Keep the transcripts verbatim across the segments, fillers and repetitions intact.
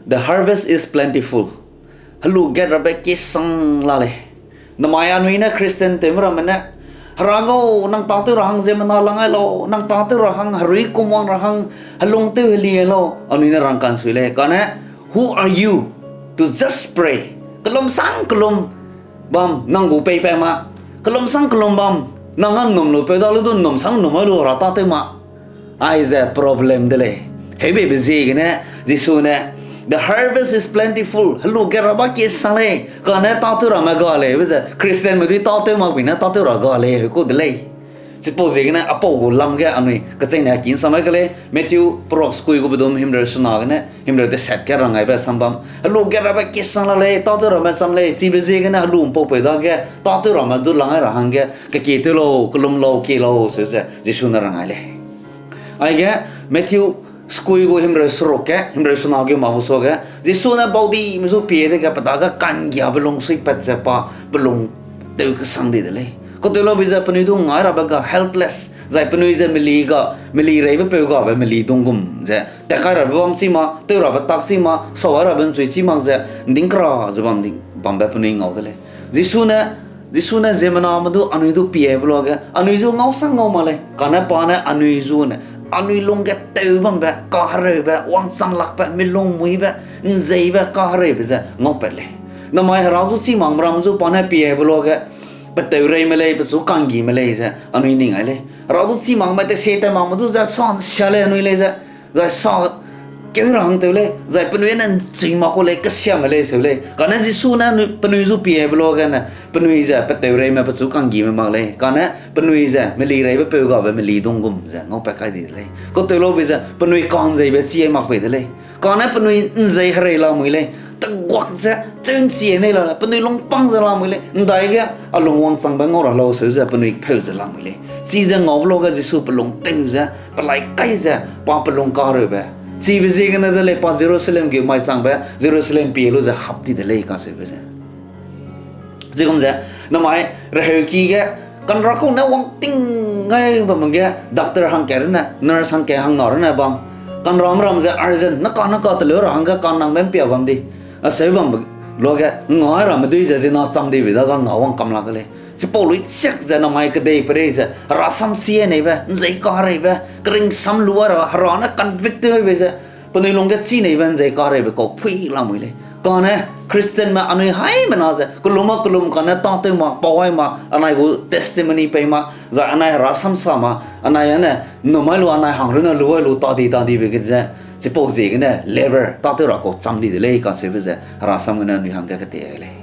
The harvest is plentiful. Helu gat rabe kesang la lei. Namai anui ne Christian tewme ramme ne, Hera gau, nang tâtew ra hang ziemmena lang ai lau, nang tâtew ra hang herui kumwang ra hang helung tew heli ai lau, anui ne rangkansui lei. Kane, who are you to just pray? Kelum sang kelum bam nang gu peipat ma, kelum sang kelum bam nang a nnum lu peu da lu du nnum sang nnum ai lu Hera tâtew ma. Aize problem de lei. Heubeibe ziegene, Jisu ne, The harvest is plentiful. Helu gat rabe kesang lei, kane tâtew ramme ga lei, be ze Christianme dui tâtew mak bi ne tâtew ra ga lei, heu ku de lei. Chipau ziegene apau gu lam ge anui kecheîne kin sam ai ke lei, Matthew perok sekui gu bedum himreu sena gene himreu deset ge rang aibe sam bam. Helu gat rabe kesang la lei, tâtew ramme cham lei, chibe ziegene helu mpaupeu dage tâtew ramme du lang ai ra hangge, kekie tew lau, kelum lau, kie lau, seu ze Jisu ne rang ai lei. Aige, Matthew sekui gu himreu seruk ge, himreu sena ge ma bu suage, Jisu ne baudime zu pie dege pe dage ka'nggiabe lung suipat ze pa pe lung tew kesang di de lei. Kateu laube ze penui du ngai rabe ga helpless, zai penui ze meli ga, meli reibe peu gabe meli dung gum ze, tat kai rabe bam chi ma, tew rabe tak chi ma, sau ai rabe nchui chi mak ze, nding kera ze bam di, bambe penui ngau de lei. Jisu ne, Jisu ne ziemmename du anui du pie aibe luage, anui zu ngau sang ngau mak lei. Kane pa ne anui zu ne, anui lungge tew bambe, kahereube, wangchang lakbe, milung muibe, nzeibe, kahereube ze ngaupat lei. Namai Hera zu chî makme ram zu pa ne pie aibe luage, pe tewreime lei, pechu ka'nggime lei ze anui ning ai lei. Hera zu chî makme tesie tew makme du ze sa sia lei anui lei ze, zai sa keu ra hang tew lei, zai penui ne nchui mak ku lei, kesiame lei seu lei. Kane Jisu ne anui, penui zu pie aibe luage ne, penui ze pe tewreime pechu ka'nggime mak lei. Kane penui ze meli reibe peu gabe meli dung gum ze ngaupat kai di de lei. Kateu laube ze penui ka'nzeibe chî ai mak pei de lei. Kane penui nzei herei lamui lei. Teguak ze, cheu nchie nei la, penui lungpang ze lamui lei. Ndaige, a lung wangchangbe ngau ra lau seu ze penui pheu ze lamui lei. Chize ngaube luage Jisu pe lung tew ze, pelai kai ze, pa pe lung kahereube. Chibe ziegene de lei pa Jerusalem ge mai changbe, Jerusalem pie lu ze hap di de lei kaseube ze. Chigum ze, namai reheuki ge, kanra kau ne wangting gai bam ge, doctor hangkat runne, nurse hangkat hangna runne bam. Kanram ram ze urgent, naka naka teleu ra hangge kannangbe mpia bam di. Aseu bam luage, ngai ramme dui ze zina cham dibe dage nga wang kam lak lei. Chipau lui chiak ze namai kedei perei ze, herasam sie neibe, nzei kahereibe, keringsam lu ra, Hera ne convict tewbe ze, penui lungge chî neibe nzei kahereibe kau phui lamui lei. Kane Christianme anui haimena ze, kelum a kelum kane tâtew ma, pau ai ma, anai gu testimony pei ma, zai anai herasam sa ma, anai ane, nnum ai lu anai hang runne lu ai lu tadi tadibe ge ze, chipau ziegene level tâtew ra kau cham di de lei kaseube ze, herasam gene anui hangge kete lei.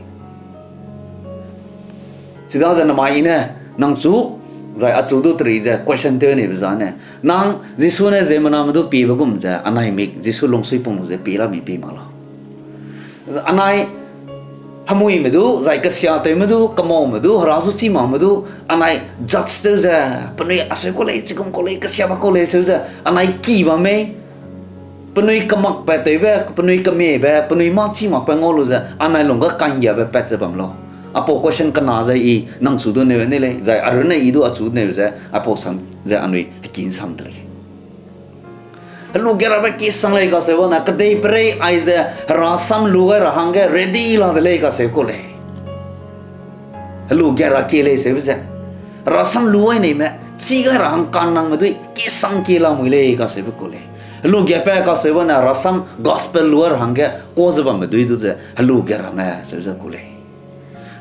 Chidaze namai i ne, nang chu, zai achu du teri ze question tew neibe zane, nang Jisu ne ziemmename du piebe gum ze, anai mik Jisu lungsui pung lu ze pie la mi pie mak lau. Anai hemuime du, zai kesiatewme du, kemaume du, hera zu chî makme du, anai judge tew ze, penui aseu kau lei, chigum kau lei, kesiabe kau lei seu ze, anai ki bam mei, penui kemakbe tewbe, penui kemiebe, penui mâ chî makbe ngau lu ze, anai lungge ka'nggiabe pat ze bam lau. Apau question kena ze i nang chu du neu nei lei, zai arune i du achu neu ze, apau sam ze anui hekin sam de lei. Helu ge rabe ki sang lei kaseu bane, kedei perei aize herasam lu gai ra hangge ready la de lei kaseu kau lei. Helu ge ra kie lei seube ze, herasam lu ai neime, chî gai ra hang kannangme dui, ki sang kie lamui lei kaseube kau lei. Helu ge pe kaseu bane, herasam gospel lu ai ra hangge, kua ze bambe dui du ze, helu ge ramme seu ze kau lei.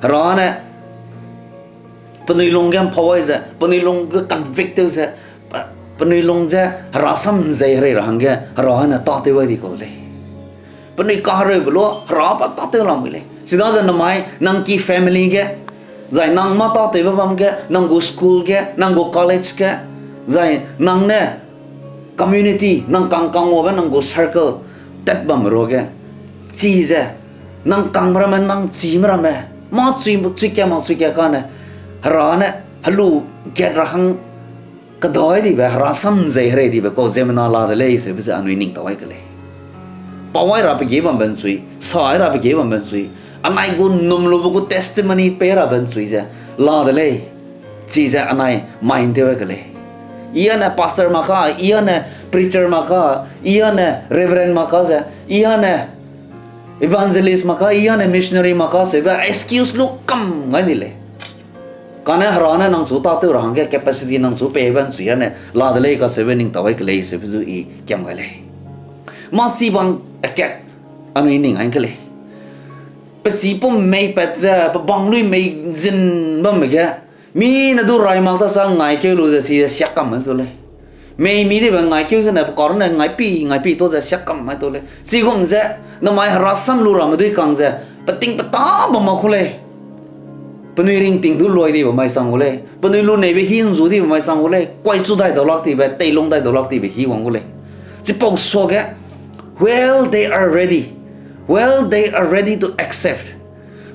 Hera ne, penui lungge mpau ai ze, penui lungge convict tew ze, pe-, penui lung ze herasam nzei herei ra hangge, hera ne tâtew ai di kau lei. Penui kahereube lu, hera pa tâtew lamui lei. Chidaze namai, nang ki family ge, zai nang mâ tâtewbe bam ge, nang gu school ge, nang gu college ge, zai nang ne community, nang kang kangwabe nang gu circle, tat bam ruage. Chize, nang kangme ramme, nang chîme ramme, mâ chui, chui kia mak chui kia kane, hera ne, helu gat ra hang, kedai dibe, herasam nzei herei dibe kau ziemmena la de lei seube ze anui ning tau ai ke lei. Pau ai rabe ge bambe nchui, sa ai rabe ge bambe nchui, anai gu nnum lube gu testimony pei rabe nchui ze, la de lei, chize anai mind tew ai ke lei. I ane pastor mak ka, i ane preacher mak ka, i ane reverend mak ka ze, i ane Evangelist mak ka, i ane missionary mak ka seube excuse lu kam ngai ni lei. Kane Hera ne nang chu tâtew ra hangge capacity nang chu peibe nchui ane la de lei kaseube ning tau ai ke lei seube du i kiam gai lei. Mâ chi bang akat anui ning ai ke lei. Pe chipum mei pat ze, pe bang lui mei zin bambe ge, mi ne du rai mak ta sa ngai keu lu ze chi ze siak kam ai tu lei. Mei mi dibe ngai keu zene pe kar ne ngai pi, ngai pi ta ze siak kam ai tu lei. Chigum ze, namai Hera sam lu ramme dui kang ze, pe ting pe tâ bam mak ku lei. Penui ringting du luai dibe mai chang gu lei. Penui lu neibe hi nzu dibe mai chang gu lei. Kuai chu dai dau lak dibe, teilung dai dau lak dibe hi wang gu lei. Chipau suage, well, they are ready. Well, they are ready to accept.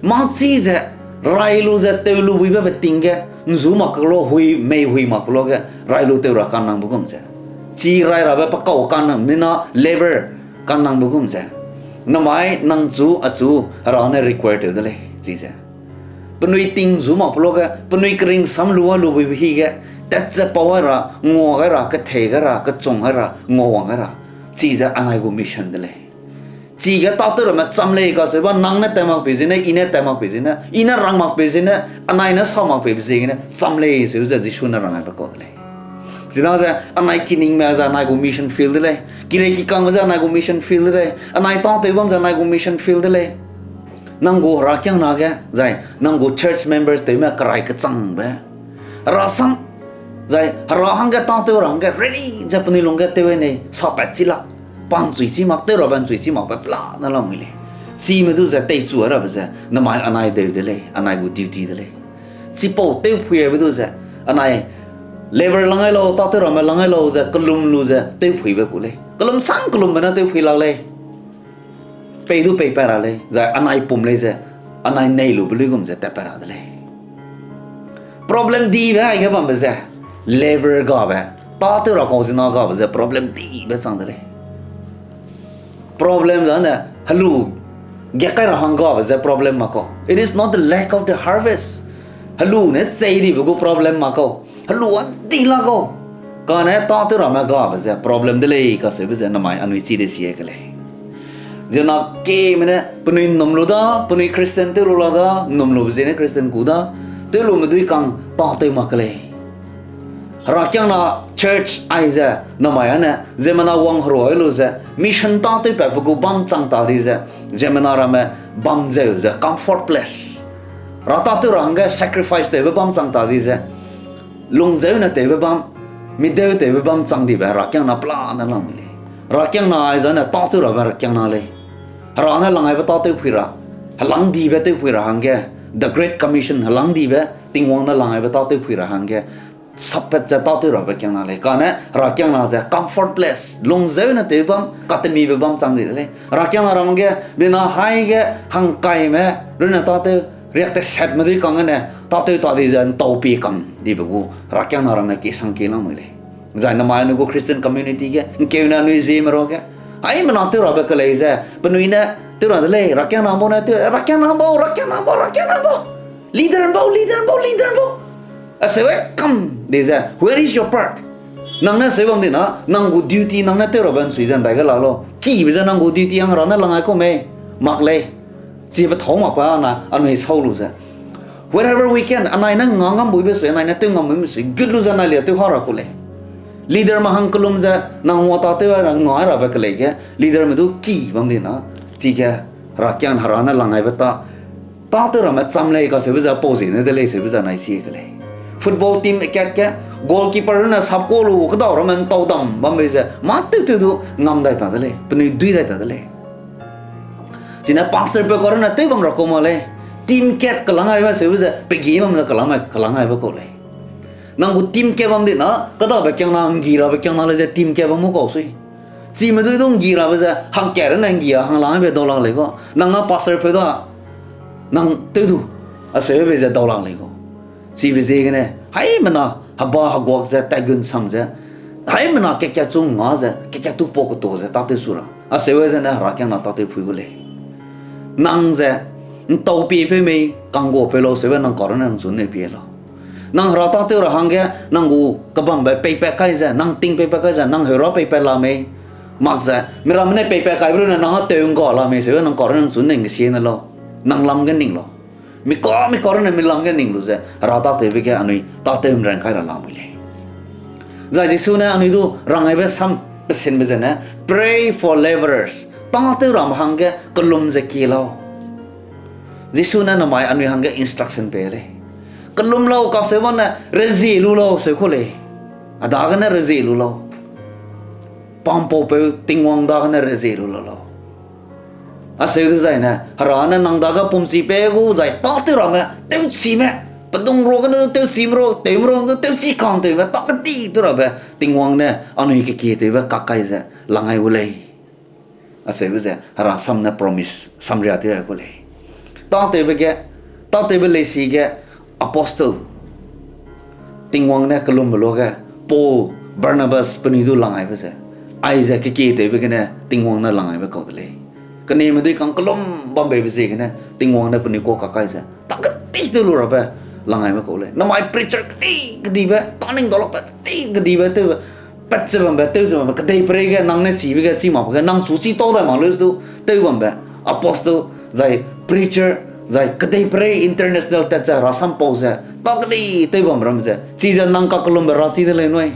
Mâ chi ze, rai lu ze, tew lu buibe pe ting ge, nzu mak kelo, hui, mei hui mak kelo ge, rai lu tew ra kannangbe gum ze. Chi rai rabe pe kau kannang, mina level kannangbe gum ze. Namai nang chu, achu, Hera ne require tew de lei, chi ze. Penui ting nzu mak kelo ge, penui kering sam lu a lu buibe hi ge, tat ze pau ai ra, ngua gai ra, kethei gai ra, kechung gai ra, ngua wang gai ra. Chi ze anai gu mission de lei. Chige tâtew ramme cham lei kaseube nang ne tat mak pei zene, i ne tat mak pei zene, i ne rang mak pei zene, anai ne sa mak peibe ziegene cham lei seu ze Jisu ne rang aibe kau de lei. Chidang ze anai kiningme ze anai gu mission field de lei. Kirei kikangme ze anai gu mission field de lei. Anai tâtew bam ze anai gu mission field de lei. Nang gu herakiangna ge, zai nang gu church members tewme kerai kechangbe, Hera sam, zai Hera hangge tâtew ra hangge ready ze penui lungge tew nei, sapat chi lak, pa nchui chi mak, tew rabe nchui chi makbe pela ne lamui lei. Chime du ze teichu rabe ze namai anai deu de lei, anai gu duty de lei. Chipau tewphuibe du ze, anai level lang ai lau, tâtew ramme lang ai lau ze kelum lu ze tewphuibe ku lei. Kelum sang kelumbe ne tewphui lak lei. Pei du peipat ra lei, zai anai pum lei ze, anai nei lube luigum ze tatpat ra de lei. Problem dibe aige bambe ze, level gabe, tâtew ra kau zena gabe ze problem dibe chang de lei. Problem zane, helu ge kai ra hang gabe ze problem mak kau. It is not the lack of the harvest. Helu ne chei dibe gu problem mak kau. Helu a di la kau. Kane tâtew ramme gabe ze problem de lei kaseube ze namai anui chi de sie ke lei. Ziemmena kemene penui nnum lu da, penui Christian tew lu la da, nnum lube ziene Christian ku da, tew lume dui kang tâtew mak ke lei. Herakiangna church aize namai ane ziemmena wang herua lu ze mission tâtewpatbe gu bam chang ta di ze, ziemmena ramme bam zeu ze comfort place. Hera tâtew ra hangge sacrifice tewbe bam chang ta di ze, lungzeu ne tewbe bam, mideu tewbe bam chang dibe herakiangna pelane lang mi lei. Herakiangna aizane tâtew rabe herakiangna lei. Hera ne lang aibe tâtew phui ra, helang dibe tew phui ra hangge, the Great Commission helang dibe, Tingwang ne lang aibe tâtew phui ra hangge, sappat ze tâtew rabe kiangna lei. Kane herakiangna ze comfort place, lungzeu ne tew bam, katemibe bam chang di de lei. Herakiangna ram ge, bina haige, hangkaime, runne tâtew, riak tesatme dui kang gene, tâtew ta di ze ntau pie kam dibe gu, herakiangna ramme kesang ke lang mui lei. Zai namai anui gu Christian community ge, nkeune anui zieme ra ge, haimena tew rabe kelei ze, penui ne tew ra de lei, herakiangna bau ne tew, herakiangna bau, herakiangna bau, herakiangna bau. Leader bau, leader bau, leader bau. Aseu kam di ze, where is your part? Nang ne seu bam di na, nang gu duty nang ne tew rabe nchui ze ndai ge la lau. Kibe ze nang gu duty hang ra ne lang ai kau mei, mak lei. Chibe thau mak pa na anui sau lu ze, wherever we can, anai ne nga ngam buibe sui, anai ne tew ngam buibe sui, gut lu ze anai lia tew ha ra ku lei. Leaderme hang kelum ze nang ngua tâtew ra ngai rabe kelei ge, leaderme du ki bam di na, chige herakiang hera ne lang aibe ta, tâtew ramme cham lei kaseube ze pau ziene de lei seube ze nai sie ke lei. Football team akat ge, goalkeeper ne sap ka lu, kedau ramme ntau dam bambe ze, mâ tew tew du ngam dai ta de lei, penui dui dai ta de lei. Chine pastor peu karune tew bam ra kau ma lei. Team kat kelang aibe seube ze, pe gi bam ze kelang ai, kelang aibe kau lei. Nang gu team kat bam di na, kedabe kiangna, nggi rabe kiangna lei ze team kat bam mu kau sui. Chime dui du nggi rabe ze, hangkat rune nggi a hang lang aibe dau lak lei kau. Nang a pastor peu da, nang tew du, aseube ze dau lak lei kau. Chibe ziegene, haimena heba heguak ze, tatgun sam ze, haimena kekat chu nga ze, kekat tu pau ketu ze tâtew su ra. Aseube zene herakiangna tâtew phui gu lei. Nang ze, ntau pie peu mei, kangguapeu lau seube nang karune nang chu neu pie lau. Nang hera tâtew ra hangge, nang gu kebambe peipat kai ze, nang ting peipat kai ze, nang heura peipat la mei. Mak ze, miramme ne peipat kaibe lu ne nang a tew ngga la mei seu, nang kau runne nang chu ning kesie ne lau. Nang lam ge ning lau. Mi kau, mi kau runne mi lam ge ning lu ze, Hera tâtewbe ge anui tâtew ’nran kai ra lamui lei. Zai Jisu ne anui du rangaibe sam pesinbe zene, pray for laborers. Tâtew ramme hangge kellum ze kie lau. Jisu ne namai anui hangge instruction pei lei. Kellum lau kaseu bane rezie lu lau seu ku lei. A dagene rezie lu lau. Pampaupeu Tingwang dagene rezie lu la lau. Aseu dezaine, Hera ne nang dage pumchi pei gu zai tâtew ramme, tewchime, pedung ruagene tewchime ru, tewme ruagene tewchi kang tewme, ta kedi tew rabe, Tingwang ne anui kekie tewbe kakai ze, langai gu lei. Aseube ze, Hera sam ne promise, samria tew ai ku lei. Tâtewbe ge, tâtewbe leisi ge, apostle, Tingwang ne kellumbe luage, Paul, Barnabas, penui du langaibe ze, aize kekie tewbe gene, Tingwang ne langaibe kau de lei. Keneme dui kang kellum bambeibe ziegene, Tingwang ne penui kua kakai ze, ta kedi tew lu rabe, langaibe kau lei. Namai preacher kedi kedibe, ta ning daulakbe kedi kedibe tewbe, pat ze bambe, tew ze bambe, kedeiperei ge, nang ne chibe ge, chi makbe ge, nang chu chi tau dai mak leu du, tew bambe, apostle, zai preacher, zai kedeiperei international tat ze, Hera sam pau ze, ta kedi tew bam ram ze, chize nang kakellumbe ra chi de lei nui.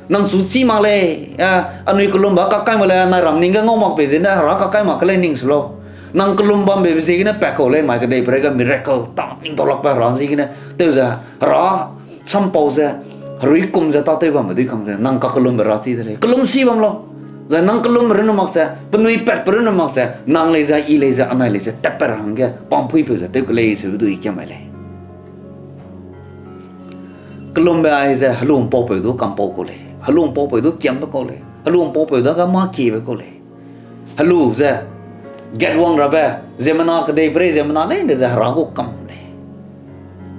Nang chu chi mak lei, a, anui kellumbe kakai mak lei, anai ram ning ge ngau mak pei zene, Hera kakai mak ke lei ning se lau. Nang kellum bambeibe ziegene pat kau lei, mai kedeiperei ge miracle, ta ning daulakbe Hera ziegene, tew ze, Hera sam pau ze, herui kum ze tâtew bambe dui kang ze, nang kakellumbe ra chi de lei. Kellum si bam lau. Zai nang kellumbe runne mak ze, penui patbe runne mak ze, nang lei ze, i lei ze, anai lei ze, tatpat ra hangge, pampuipeu ze, tew ke lei seube du i kiam mai lei. Kellumbe aize, helung paupeu du kampau kau lei. Helung paupeu du kiambe kau lei. Helung paupeu dage mâ kiebe kau lei. Helu ze, gatwang rabe, ziemmena kedeiperei ziemmena leine ze Hera gu kam lei.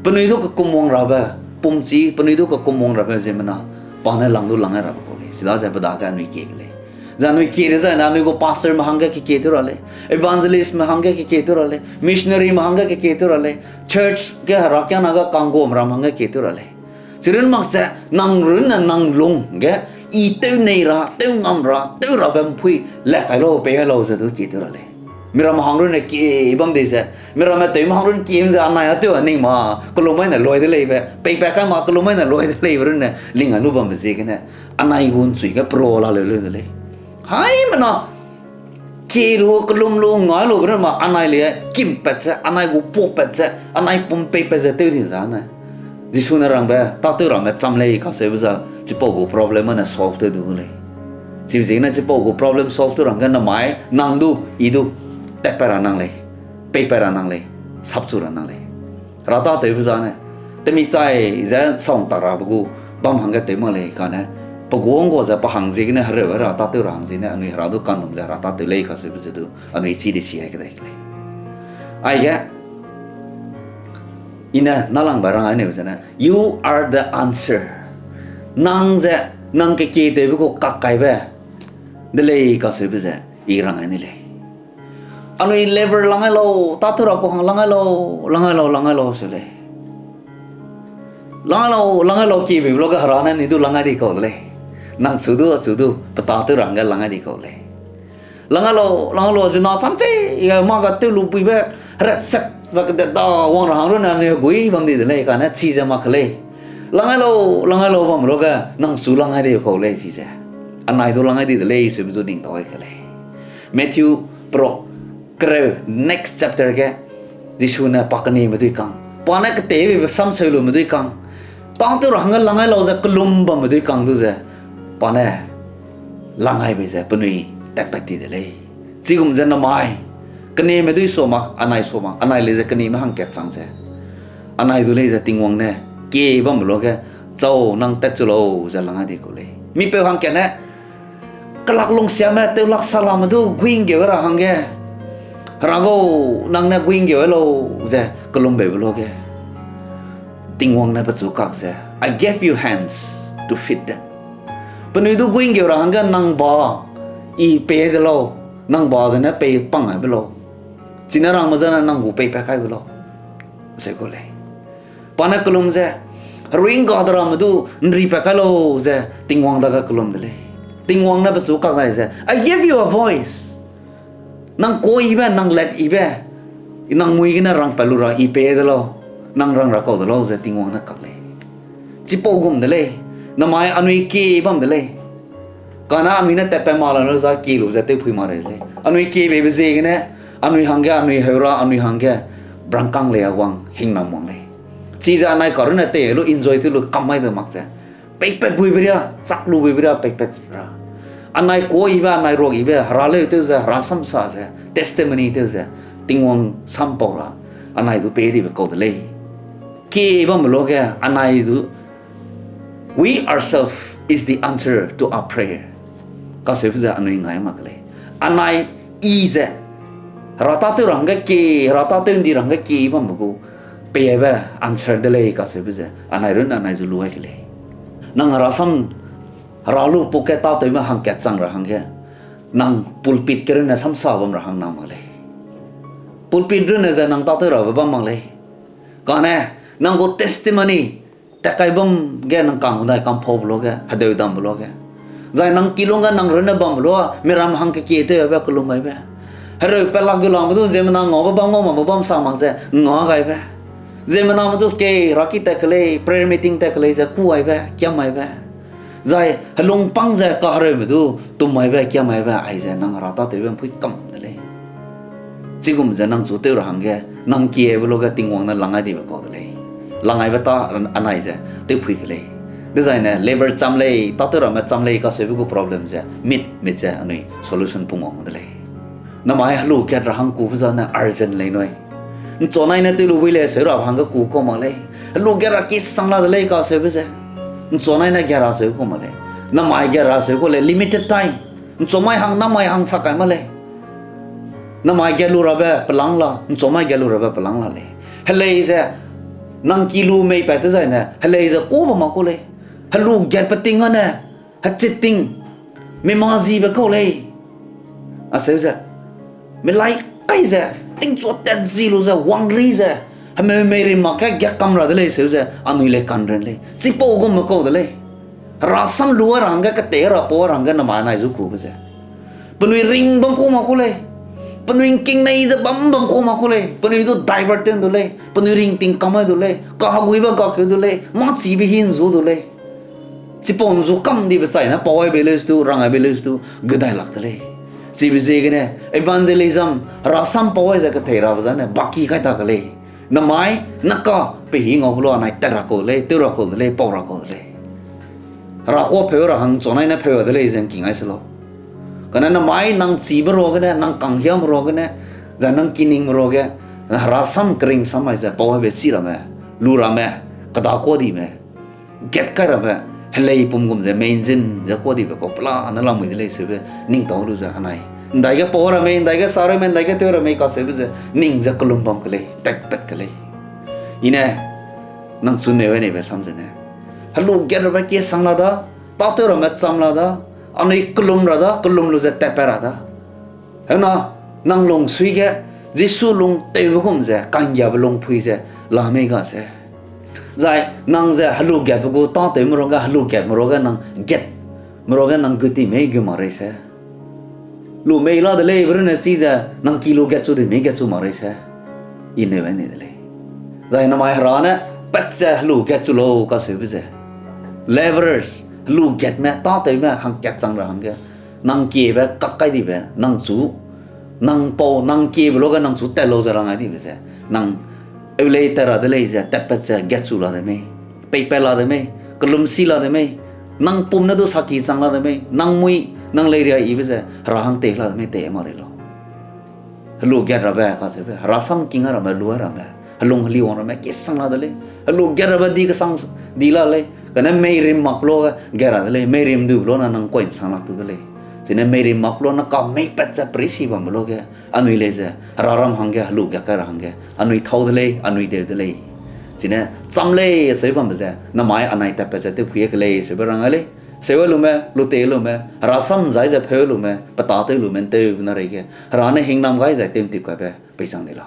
Penui du kekumwang rabe, pumchi, penui du kekumwang rabe ziemmena, pa ne lang du lang ai rabe kau lei. Chidaze pe dage anui kie ke lei. Zai anui kie dezaine anui gu pastorme hangge kekie tew ra lei. Evangelistme hangge kekie tew ra lei. Missionaryme hangge kekie tew ra lei. Church ge herakiangna ge kangguame ram hangge kie tew ra lei. Chirun mak ze nang runne nang lung ge, i tew nei ra, tew ngam ra, tew rabe mpui, le kai lau, pei gai lau ze du kie tew ra lei. Miramme hang runne kie bam di ze, miramme tewme hang run kie ze anai a tew a ning ma, kellum mai ne loi de leibe, peipat kai ma, kellum mai ne loi de leibe runne, ling a lu bambe ziegene, anai gu nchui ge pro la leu leu de lei. Haimena, kie lu, kellum lu, ngai lu be runne ma, anai le, kimpat ze, anai gu papat ze, anai pum peipat ze tew di zane. Jisu ne rangbe, tâtew ramme cham lei kaseube za, chipau gu problem ne solve tew du gu lei. Chibe ziegene chipau gu problem solve tew rangge namai, nang du, i du, tatpat ra nang lei, peipat ra nang lei, sapchu ra nang lei. Hera tâtewbe zane, temi chai ze saung tak rabe gu, bam hangge tew mak lei kane, pe guang gua ze pe hang ziegene hereu Hera tâtew ra hang ziegene, anui Hera du kanlum ze Hera tâtew lei kaseube ze du, anui chi de si ai kedai ke lei. Aige, i ne nâlangbe rang ai nebe zene, you are the answer. Nang ze, nang kekie tewbe gu kakkaibe, de lei kaseube ze, i rang ai ni lei. Anui level lang ai lau, tâtew ra gu hang lang ai lau, lang ai lau, lang ai lau seu lei. Lang ai lau, lang ai lau kiebe luage Hera ne ni du lang ai di kau de lei. Nang chu du, achu du, pe tâtew ra hangge lang ai di kau lei. Lang ai lau, lang ai lau, zina cham che, i mâ ga tew lu puibe, heraset, ba kedet da wang ra hang runne anui gui bam di de lei, kane chize mak ke lei. Lang ai lau, lang ai lau bam luage, nang chu lang ai di kau lei chize. Anai du lang ai di de lei, seube du ning tau ai ke lei. Matthew pro, kereu, next chapter ge, Jisu ne pa keneme dui kang, pa ne keteibe sam seu lume dui kang, tâtew ra hangge lang ai lau ze kellum bamme dui kang du ze, pa ne lang ai bei ze penui tatpat ti de lei. Chigum ze namai, keneme dui sua mak, anai sua mak, anai lei ze keneme hangkat chang ze, anai du lei ze Tingwang ne, kie bamme luage, chau nang tatchu lau ze lang ai di kau lei. Mipeu hangkat ne, kelak lungsiame, tewlak salame du guinggeu ra hangge, Hera gau, nang ne guinggeu lau ze kellumbe be luage, Tingwang ne pechu kak ze, I gave you hands to feed them. Penui du guinggeu ra hangge nang ba, i pei de lau, nang ba zene pei pang ai be lau. Chine rangme zene nang gu peipat kai be lau. Ze kau lei. Pa ne kellum ze, herui ngga de ramme du nripat kai lau ze Tingwang dage kellum de lei. Tingwang ne pechu kak dai ze, I give you a voice. Nang kuâ yibe, nang let yibe, nang mui gene rangpat lu ra I pei de lau, nang rang ra kau de lau ze Tingwang ne kak lei. Chipau gum de lei, namai anui kie bam de lei. Kane anui ne tatpat ma la lu za kie lu ze tewphui ma rei lei. Anui kie beibe ziegene, anui hangge, anui heu ra, anui hangge brangkang lei a wang, hingnam wang lei. Chize anai karunne tei lu enjoy tew lu kam mai de mak ze, peipat buibe ria, chak lu buibe ria, peipat ra. Anai kuâ yibe, anai ruak yibe, Hera leu tew ze, Hera sam sa ze, testimony tew ze, Tingwang sam pau ra, anai du pei dibe kau de lei. Kie bambe luage, anai du, we ourselves is the answer to our prayer. Kaseube ze anui ngai mak ke lei. Anai I ze, Hera tâtew ra hangge kie, Hera tâtew ndi ra hangge kie bambe gu, peibe answer de lei kaseube ze, anai runne anai zu lu ai ke lei. Nang Hera sam, Hera lu puke tâtewme hangkat chang ra hangge, nang pulpit ke runne samsa bam ra hang nang mak lei. Pulpit runne ze nang tâtew rabe bam mak lei. Kane, nang gu testimony, tat kai bam ge nang kang gu dai kamphaube luage, hedeu dambe luage. Zai nang kilung ge nang runne bambe lua, miram hang kekie tewbe kelum gaibe. Hereu pelak gu langme du, ziemmena ngaube bam ngau makbe bam sa mak ze, nga gaibe. Ziemmename du kei, raki tat ke lei, prayer meeting tat ke lei ze, kû gaibe, kiam gaibe. Zai helungpâng ze kahereume du, tum gaibe, kiam gaibe, aize nang Hera tâtewbe mpui kam de lei. Chigum ze nang chu tew ra hangge, nang kiebe luage Tingwang ne lang gai dibe kau de lei. Lang gaibe tâ anai ze tewphui ke lei. Dezaine labor cham lei, tâtew ramme cham lei kaseube gu problem ze mit mit ze anui solution pung wang de lei. Namai helu gat ra hang kube zane urgent lei nui. Nchunai ne tew lu bui lei seu ra hangge ku kau mak lei. Helu gat ra ki sang la de lei kaseube ze, nchunai ne gat ra seu kau mak lei. Namai gat ra seu kau lei, limited time. Nchumai hang, namai hang sa kai mak lei. Namai gat lu rabe pelang la, nchumai gat lu rabe pelang la lei. Helei ze, nang ki lu mei pat dezaine, helei ze kube mak kau lei. Helu gat pe ting ane, hechit ting, mi ma zibe kau lei. Aseu ze, mi lai kai ze, tingchua tat zi lu ze, wangri ze, hemeu meirim mak ge gat kam ra de lei seu ze, anui lei kanren lei. Chipau gumme kau de lei. Herasam lu ra hangge, ketei ra pau ra hangge namai anai zu kube ze, penui ring bam kau mak kau lei. Penui ngking nei ze bam bam kau mak kau lei. Penui du divert tew du lei. Penui ringting kam ai du lei. Kaheguibe gakeu du lei. Mâchibe hi nzu du lei. Chipau nzu kam dibe chai ne pau aibe leu stu, rang aibe leu stu, gu dai lak de lei. Chibe ziegene, evangelism, herasam pau ai ze ketei rabe zane, baki kai ta ke lei. Namai, naka, pe hi ngau bu lu anai tat ra kau de lei, tew ra kau de lei, pau ra kau de lei. Hera kuâ pheu ra hang nchunai ne pheu de lei ze ngking ai se lau. Kane namai nang chibe ruagene, nang kanghiame ruagene, zai nang kiningme ruage, herasam kering sam ai ze pau aibe chi ramme, lu ramme, keda kuâ dime, gat kai ramme, helei pum gum ze mei nzin ze kuâ dibe kau pela ne lamui de lei seube, ning tau lu ze anai. Ndaige pau ra mei, ndaige sa ra mei, ndaige tew ra mei kaseube ze, ning ze kelum bam ke lei, tatpat ke lei. I ne, nang chu neu neibe sam zene, helu gat rabe kie sang la da, tâtew ramme cham la da, anui kelum ra da, kelum lu ze tatpat ra da. Heuna, nang lungsui ge, Jisu lungtewbe gum ze, kanggiabe lungpui ze, la mei ga se. Zai, nang ze helu gatbe gu tâtewme ruage, helu gatme ruage nang gat, me ruage nang guti mei gu mak rei se. Lu mei la de lei, be runne chi ze, nang ki lu gatchu de mei gatchu mak rei se. I neu ai nei de lei. Zai namai Hera ne, pat ze helu gatchu lau kaseube ze, laborers, helu gatme, tâtewme, hangkat chang ra hangge, nang kiebe kak kai dibe, nang chu, nang pau, nang kiebe luage nang chu tat lau ze rang ai dibe ze, nang eu lei tat ra de lei ze, tatpat ze gatchu la de mei, peipat la de mei, kelumsi la de mei, nang pum ne du saki chang la de mei, nang mui, nang lei ria ibe ze, Hera hang tei la de mei, tei mak rei lau. Helu gat rabe kaseube, herasam king ramme, lu ramme, helung heli wang ramme, ki sang la de lei. Helu gat rabe di kesang s-, di la lei. Kane meirim mak lu gat ra de lei, meirim du lu na nang kuâ sang lak tu de lei. Chine meirim mak lu na ka meipat ze prisi bambe luage, anui lei ze, Hera ram hangge, helu gat kai ra hangge, anui thâu de lei, anui deu de lei. Chine cham lei seu bambe ze, namai anai tatpat ze tewphui ke lei seube rang ai lei. Seu lume, lu tei lume, herasam zai ze pheu lume, petâtew lume, nteu na reige, Hera ne hingnam gai zai tew ntip kaibe, peichang de lau.